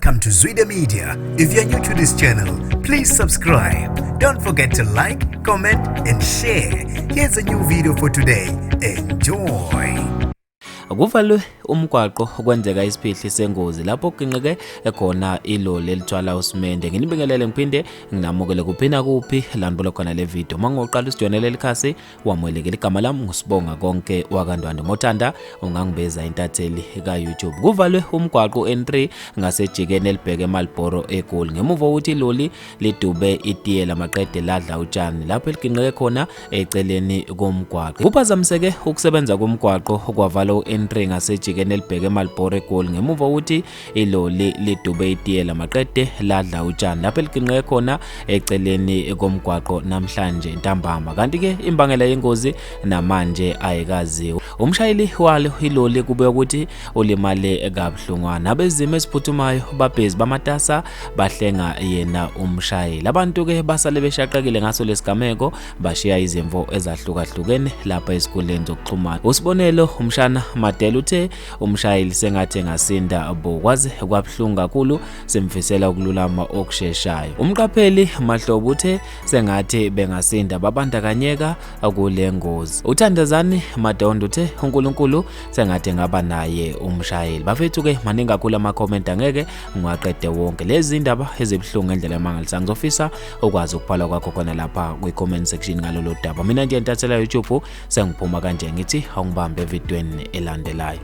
Welcome to Zwida Media. If you're new to this channel, please subscribe. Don't forget to like, comment, and share. Here's a new video for today. Enjoy. Kuvalwe umgwaqo kwenzeka isiphihli sengozi lapho kuginqike khona iloli elithwala usimende. Nginibingelele ngiphinde nginamukele kuphi nakuphi la nibuka khona le video. Uma ngoqala usijoyinele likhasi wamukelekile. Igama lami nguSibonga konke wakaNdwandwe. Mothanda ungangibiza intatheli ka-YouTube. Kuvalwe umgwaqo u-N3 ngasejikeni elibheke eMarlboro eGoli ngemuva kokuthi iloli lidube itiyela maqede ladla utshani lapho eliginqeke khona eceleni komgwaqo. Kuphazamiseke ukusebenza komgwaqo kwavala u-N3 ngasejikeni elibheke eMarlboro eGoli ngemuva kokuthi iloli lidube itiyela maqede ladla utshani lapho eliginqeke khona eceleni komgwaqo namhlanje ntambama. Kanti-ke imbangela yengozi namanje ayikaziwa. Umshayeli walo iloli kube ukuthi ulimale kabuhlungwana. Abezimo eziphuthumayo babhezi bamatasa bahlenga yena umshayeli. Abantu-ke basale beshaqekile ngaso lesigameko bashiya izimvo ezahlukahlukene lapha ezinkundleni zokuxhumana. Usibonelo umshana Madela uthe umshayeli sengathi engasinda bo kwaze kwabuhlungu kakhulu simfisela ukululama okusheshayo. Umqapheli Mahlobo uthe sengathi bengasinda babandakanyeka kule ngozi. Uthandazani Madondo uthe uNkulunkulu sengathi engaba naye umshayeli. Bafethu ke maningi kakhulu ama-comment angeke ngiwaqede wonke. Lezi indaba ezibuhlungu ngendlela emangalisayo. Ngizofisa ukwazi ukubhala kwakho khona lapha kwi-comment section ngalolu daba. Mina nje intathela YouTube sengiphuma kanje ngithi awungibambe evidweni elandelayo.